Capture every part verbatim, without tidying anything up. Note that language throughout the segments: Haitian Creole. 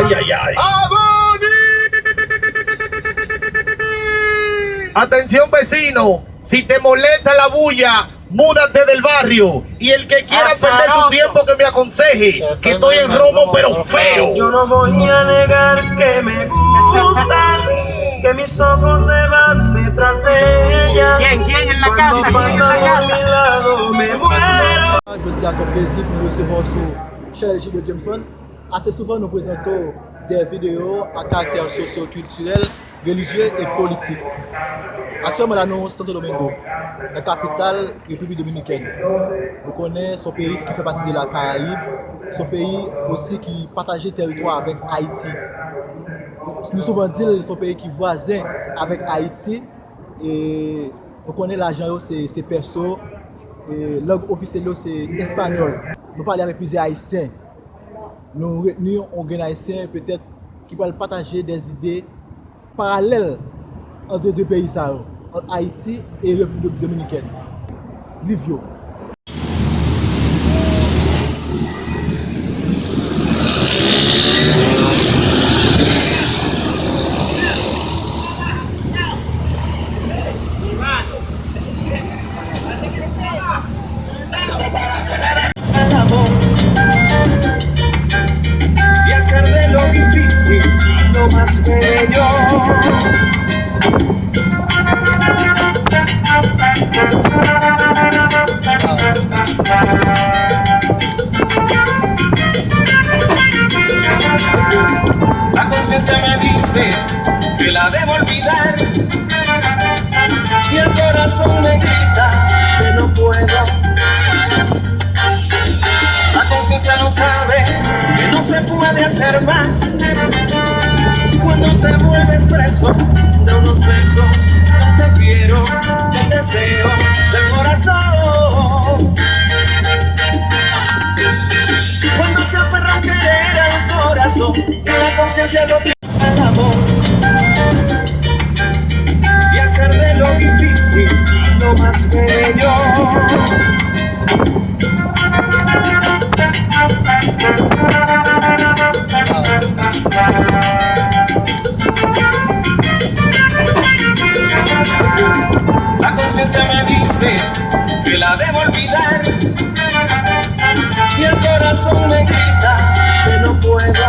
Ay, ay, ay. Atención, vecino, si te molesta la bulla, múdate del barrio. Y el que quiera perder su tiempo, que me aconseje, que estoy en romo, pero feo. Yo no voy a negar que me gusta que mis ojos se van detrás de ella. ¿Quién? ¿Quién en la casa? ¿Quién en la casa? Jodi a se yon plezi pou nou resevwa w sou Chanèl Gilbert Jameson. Ase souvan nou prezante w de videyo a karaktè sosyo-kiltirèl, relijye e politik. Aktyèlman la nou Santo Domingo, nan kapital Repiblik Dominikèn. Nou konnen se yon peyi ki fè pati de la Karayib, se yon peyi osi ki pataje tèritwa avèk Ayiti. Nou souvan di l se yon peyi ki vwazen avèk Ayiti, e nou konnen lajan yo se, se pèso, e lang ofisyèl yo se espanyòl. Nou pale avèk plizyè Ayisyen. Nou retni yon grenn Ayisyen petèt ki pral pataje dè ide paralèl ant de peyi sa yo, ant Ayiti e Repiblik Dominikèn. Viv yo! Y hacer de lo difícil lo más bello. La conciencia me dice que la debo olvidar. Y el corazón me grita que no puedo. La conciencia lo sabe que no se puede hacer más. Cuando te vuelves preso de unos besos, no te quiero, el deseo del corazón. Cuando se aferra a querer al corazón, que la conciencia lo tiene al amor y hacer de lo difícil lo más bello. La conciencia me dice que la debo olvidar. Y el corazón me grita que no puedo.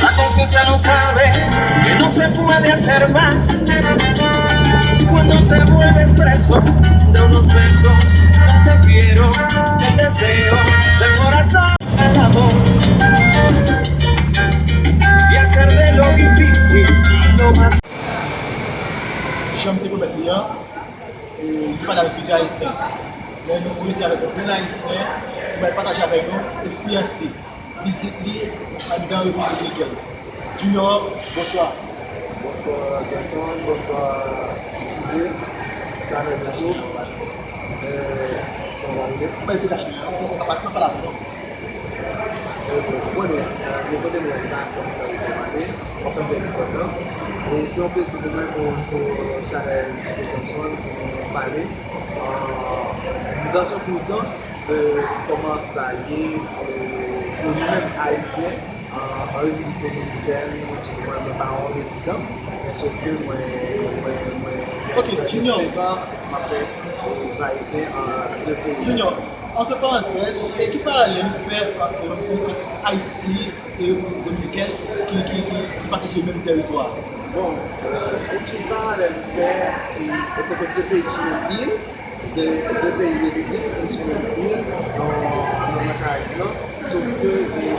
La conciencia lo sabe que no se puede hacer más. Cuando te vuelves preso de unos besos, no te quiero, el deseo del corazón, el amor y hacer de lo difícil lo más. Jan m te pwomèt li an, e, li te pale avèk plizyè Ayisyen. Men nou rete avèk yon grenn Ayisyen ki pral pataje avèk nou eksperyans li, vizit li anndan Repiblik Dominikèn. Junior, bonswa. Bonswa, Jackson. Bonswa, Kide. Chanèl YouTube. E, sa va byen? Mwen se kache, ou pa pale avè nou. Bon, bon, konnen, e, nou kote nou ye la, se konsa li te mande, anfen, fè dezòd lan. E se yon plezi pou mwen pou m sou chanèl Kide Thompson pou nou pale. E, nou dans un court temps, e, kòman sa ye pou, pou nou menm Ayisyen, e, an Repiblik Dominikèn, sitou mwen, mwen pa yon rezidan, men sof ke mwen, mwen, mwen gen prèske senk an, m ap fè, e, va e vyen ant de peyi. Junior, antre parantèz, e ki paralèl nou fè ant, e, kòmsi, ant Ayiti e Repiblik Dominikèn ki, ki, ki, ki pataje menm tèritwa? Bon, e, etid paralèl nou fè, e, antanke de peyi sou yon il, de, de peyi repiblik ki sou menm il, nan, nan, nan Karayib lan. Sof ke, e,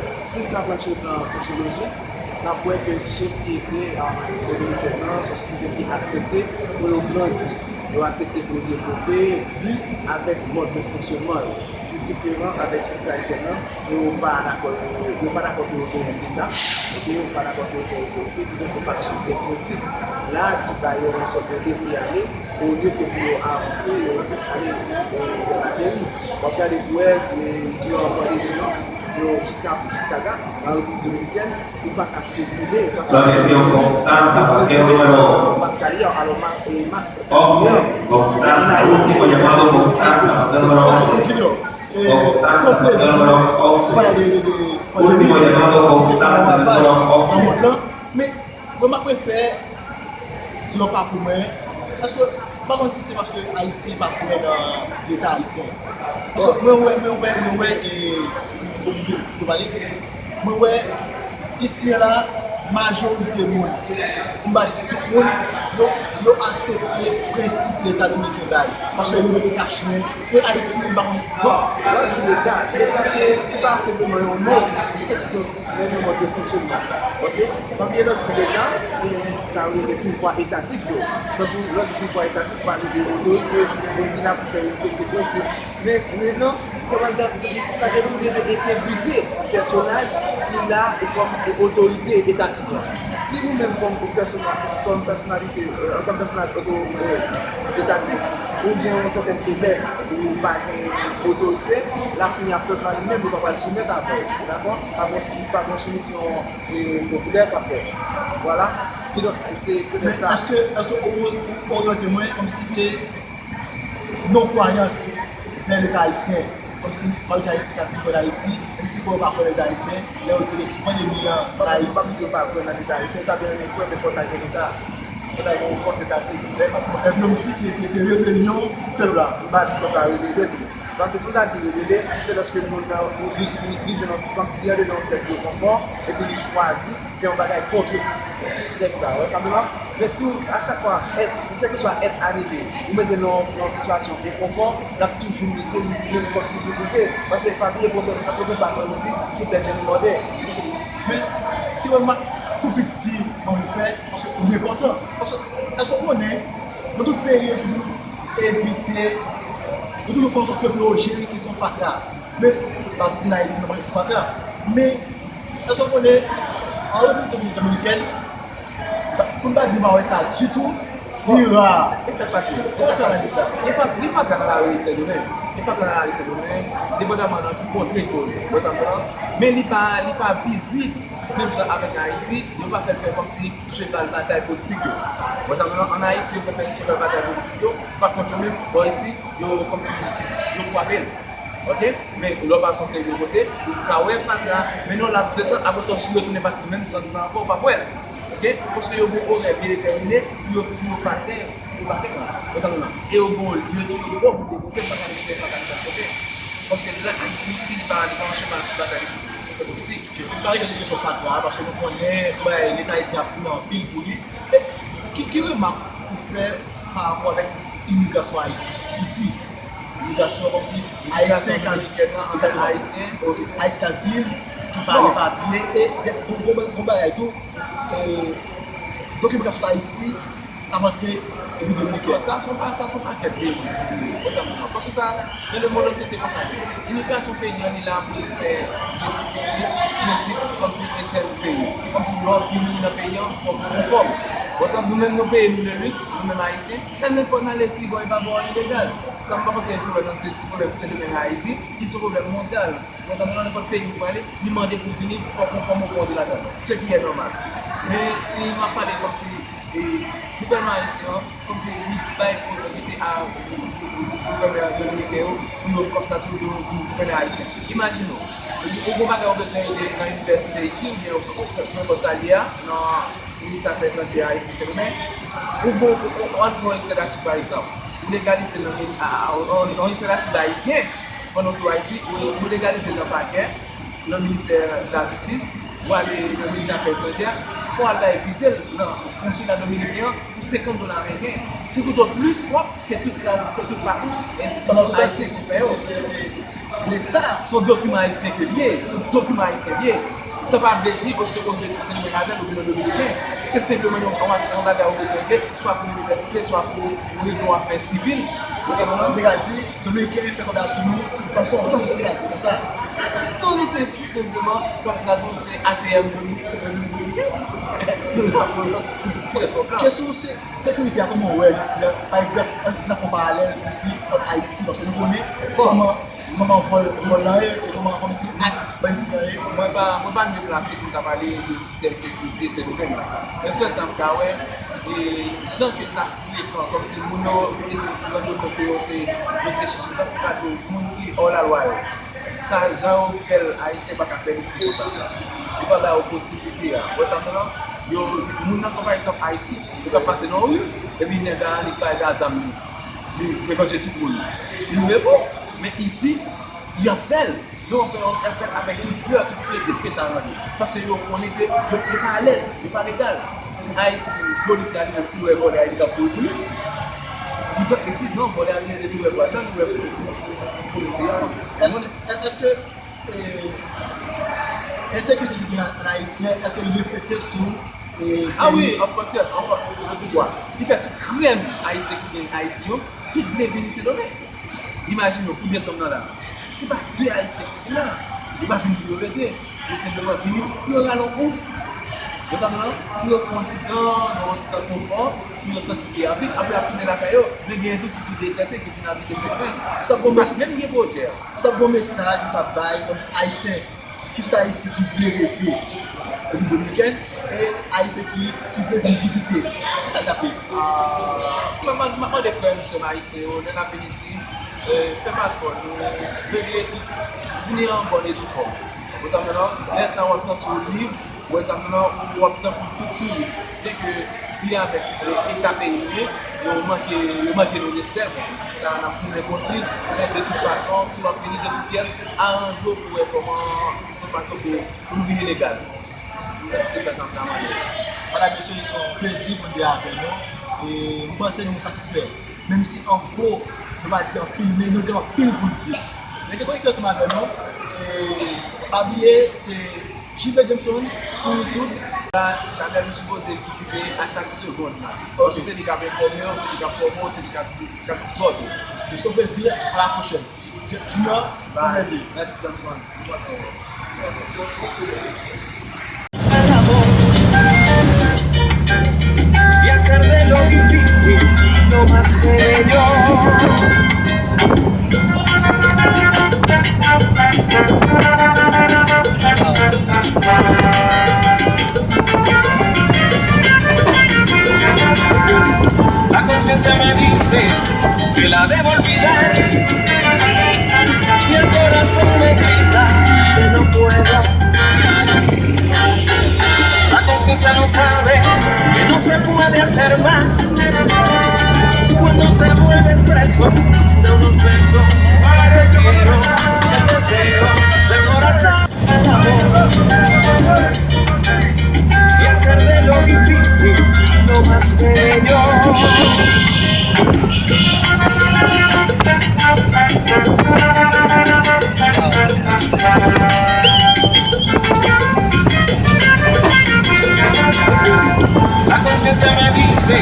si n ka pran sou plan sosyolojik, n ap wè ke sosyete, a, dominikèn nan, se yon sosyete ki aksepte pou yo grandi, yo aksepte pou yo devlope, vi avèk mòd de fonksyònman yo ki diferan avèk sosyete ayisyèn nan. Yo pa dakò, yo, yo pa dakò pou yo genyen Leta, oke, yo pa dakò pou yo genyen otorite, kidonk yo pa swiv de prensip la ki ba yo yon sòt de lese ale, olye ke pou yo avanse, yo plis ale, e, dans la dérive. W ap gade pou wè, e, diran pandemi an, yo jiska, jiskaga, nan Repiblik Dominikèn, ou pa ka sikile, ou pa ka sikile. Paske li an, alò, ma-, e, mask, e, an Ayiti, e, Junior, E se yon plezi pou nou pale de, de, de pandemi ki te fè yon ravaj nan mond lan. Men, remak mwen fè, di yon pakou mwen, paske m pa konn si se paske Ayisyen pa kwè nan Leta ayisyen. Paske mwen wè, mwen wè, mwen wè, e, nou pale, mwen wè, isi a la, majorite moun, m pa di tout moun, yo, yo aksepte prensip Leta dominiken bay. Paske yo mete kach nen. Pou Ayiti, m pa konn. Bon, lè w di Leta, Leta se, se pa senpleman yon mo, se tout yon sistèm, yon mòd de fonksyonman. Oke? Pa bliye lè w di Leta, gen sa yo rele pouvwa etatik yo. Tankou lè w di pouvwa etatik, pale de otorite, moun ki la pou fè respekte prensip. Men, men non, sa pral gade, sa, sa gen pou de entegrite pèsonaj ki la e kòm otorite etatik la. Si ou menm kòm pèsona-, kòm pèsonalite, e, kòm pèsonaj oto-, e, etatik, ou gen yon sètèn feblès, ou pa gen otorite, la kounye a pèp la li menm, li pa pral soumèt avè w, dakò? Pa gen si, pa gen simisyon, e, popilè k ap fèt. Vwala. Kidonk, se petèt sa. Men èske, èske ou, ou oryante mwen kòmsi se non kwayans vè Leta ayisyen, kòmsi malgre Ayisyen k ap viv ann Ayiti, èske se kwè yo pa kwè nan Leta ayisyen, lè yo di ke pandemi an ann Ayiti? M p ap di yo pa kwè nan Leta ayisyen, yo ta byen renmen kwè, men fò ta gen Leta, fò ta gen yon fòs etatik. Epi yo di se, se, se rebelyon pèp la. M pa di pèp la rebele tou. Paske pou n ta di rebele, se lèske moun nan, li, li, li jwenn yon, kòmsi li andedan yon sèk de konfò, epi li chwazi fè yon bagay kont sistèm sa, wè sa m di la? Men si w, a chak fwa, èt, kèlkeswa èt anime, ou mete l nan, nan yon sitiyasyon enkonfò, l ap toujou mete li menm kòmsi difikilte. Paske pa bliye pwovèb, nan pwovèb pa mwen, yo di, tout bèt jwenn li mòde. Men, ti remak tou piti mwen m fè, paske li enpòtan. Paske, èske w konnen, nan tout peyi, yo toujou evite, yo toujou fè yon sòt ke pou yo jere kesyon fatra. Men, m p ap di n Ayiti non, pa kesyon fatra. Men, èske w konnen, an Repiblik Dominikèn, pou n pa di nou pa wè sa ditou, li ra. E sa k pase? E sa k pase? Gen fatra nan lari Sendomeng. Gen fatra nan lari Sendomeng, depandaman nan ki kontre ke w ye. Wè sa m di la? Men li pa, li pa vizib menm jan avèk Ayiti, yo pa fè l fè kòmsi cheval batay politik yo. Wè sa m di la? Ann Ayiti, yo fè fè cheval batay politik yo, pa kont yo menm, bò isi, yo kòmsi yo kwape l. Oke? Men lè w pase yon seri de kote, ou ka wè fatra, men nan yon laps de tan, apre sa, ou retounen pase menm zòn nan ankò, ou p ap wè l. Oke? Paske yo gen orè byen detèmine pou yo, pou yo pase, pou yo pase pran. Wè sa m di la? E yo gen yon lye tou, yo gen yon bout de kote, m pa ka di se fatra nan kote. Paske la, isi, li pa, li pa yon cheval pou batay, se politik. Oke, pou n pa rete sou kesyon fatra a, paske nou konnen se yon bagay Leta ayisyen ap goumen anpil pou li. E ki, ki remak ou fè pa rapò avèk imigrasyon Ayiti, isi? Imigrasyon kòmsi Ayisyen k ap, egzakteman. Ayisyen k ap viv, ki pa gen papye, e bon, bon, bon bagay tou, e dokimantasyon Ayiti ap antre Repiblik Dominikèn. Sa se yon pa-, sa se yon pakèt de moun. Wè sa m di la? Paske sa, nan lemonn antye, se konsa l ye. Imigrasyon peyi an, li la pou l fè prensip, prensip kòmsi entèn peyi. Kòmsi lè w ap vini nan peyi an, fò w konfòm. Wè sa, nou menm, nou peye nou le luxe, nou menm Ayisyen, nan nenpòt n ale tribò e pa bò an ilegal. Sa m pa panse gen pwoblèm nan, se, se pwoblèm Sendomeng Ayiti, li se yon pwoblèm mondyal. Bon, sa, nan nenpòt peyi ou prale, li mande pou vini, fò konfòm ou konte ladan l. Ce qui est normal. Men si m ap pale kòmsi, e, gouvènman ayisyen an, kòmsi li bay posiblite a gouvènè dominiken yo, pou yo, kòmsa, tou, yo vin gouvènè ayisyen. Imajine w, ou gon bagay ou bezwen regle nan inivèsite isi, oubyen ou, ou, nenpòt sa l ye a, nan Minis Afè Etranjè Ayiti, Sendomeng, ou gon, ou, ou, ou antre yon ekstrè dachiv, pa egzanp. Ou legalize l nan, a, a, yon, yon ekstrè dachiv ayisyen, pandan w tou Ayiti, ou, ou legalize l nan pakè, nan ministè lajistis, ou ale nan ministè afè etranjè, fò w al bay vize l nan konsila dominiken an pou senkant dola ameriken. Li koute w plis twòp ke tout sa, ke tout pakou enstitisyon ayisyen ki fè yo. Se Leta. Se yon dokiman ayisyen ke l ye. Se yon dokiman ayisyen l ye. Sa pa vle di, osito w vin Sendomeng avè l, ou vin yon dominiken. Se senpleman yon, yon, yon bagay ou bezwen regle, swa pou inivèsite, swa pou, pou regle yon afè sivil. Ou konprann? Ou te ka di, dominiken fè kòd asou nou, fason, fason ou te ka di konsa. Non, nou se senpleman, kòmsi n a di, nou se A T M dominiken. Nou la pou nou tire kòb la. Kesyon se, sekirite a, kòman w wè l isi a? Pa egzanp, ann, si n ap fè yon paralèl kòmsi ant Ayiti, paske nou konnen kòman, kòman vòl, vòl lan ye, e kòman, kòmsi ak bandi lan ye. Mwen pa, mwen pa mye plase pou m ta pale de sistèm sekirite Sendomeng la. Men sèl sa m ka wè, e jan ke sa frekan, kòmsi moun yo rande kont ke yo se, yo se, kòmsi m ta di w, moun ki Hors la loi yo. Sa jan yo fè l Ayiti pa ka fè l isi konsa. Yo pa ba yo posiblite a. Ou wè sa m di la? Yo, moun nan pran pa egzanp Ayiti. Yo ka pase nan ri, epi nèg la li bay gaz zam li. Li devanje tout moun. Li rive bon. Men isi, y ap fè l. Donk, y ap fè l avèk tout pè, tout krentif ke sa rande. Paske yo konnen ke yo, yo pa alèz, yo pa legal. Ayiti, polisye a li menm, si l wè vòlè a, li ka kouri pou li. Poutèt ke si non, vòlè a li menm, li wè vòlè a, li wè polisye a. Èske, èske, e, ensekirite ki gen an, an Ayiti an, èske li reflete sou, e, Ah wi, of course, yes, of course, le pouvwa. Li fè tout krim ayisyen ki gen Ayiti yo, tout vle vini Sendomeng. Imajine w, pou desanm nan la. Se pa de Ayisyen ki vin la. Yo pa vin pou yo rete. Yo senpleman vini pou yo rale yon ouf. Yo sa nan, pou yo fè yon ti tan, yon ti tan konfò, pou yo santi ke y ap viv. Apre, y ap tounen lakay yo. Men gen tou ki tou dezète, ki vin abite Sendomeng. Yo pa menm gen pwojè. Si w t ap gen yon mesaj ou t ap bay kòmsi Ayisyen ki sot Ayiti ki vle rete Repiblik Dominikèn e Ayisyen ki, ki vle vin vizite, kisa l t ap ye? Ah, mwen, mwen, mwen mande frè m, sè m ayisyen yo, lè n ap vin isi, eh, fè paspò nou, regle tout, vini an bòn e due fòm. Ou konprann sa m di w la? Lè sa a w ap santi w lib, ou wè sa m di w la, ou ap tankou tout touris. Byenke vi avèk, eh, eta peyi nou ye, yo manke, yo manke nou respè. Sa a n ap goumen kont li. Men de tout fason, si w ap vini de tout pyès, aranje w pou w wè kòman, yon fason pou, pou nou vini legal. Se, se sa sa m ta mande. Madanm, mesye, se yon plezi pou n te avè nou. E m panse nou satisfè. Menm si an gwo, nou pa di anpil, men nou gen anpil pou n di. Rete konekte ansanm avè nou. E pa bliye, se J P Jameson sou YouTube. Chanèl ou sipoze vizite a chak segonn la. Ok. Paske se li k ap enfòme w, se li k ap fòme w, se li k ap di, k ap disfòme w. Se yon plezi, a la pwochèn. Junior, se yon plezi. Mèsi, Jameson. Y hacer de lo difícil lo más bello. La conciencia me dice que la debo olvidar. Y el corazón me grita que no puedo. La conciencia no sabe que no se puede hacer más. Cuando te vuelves preso de unos besos, te quiero, el deseo del corazón. Y hacer de lo difícil lo más bello. La conciencia me dice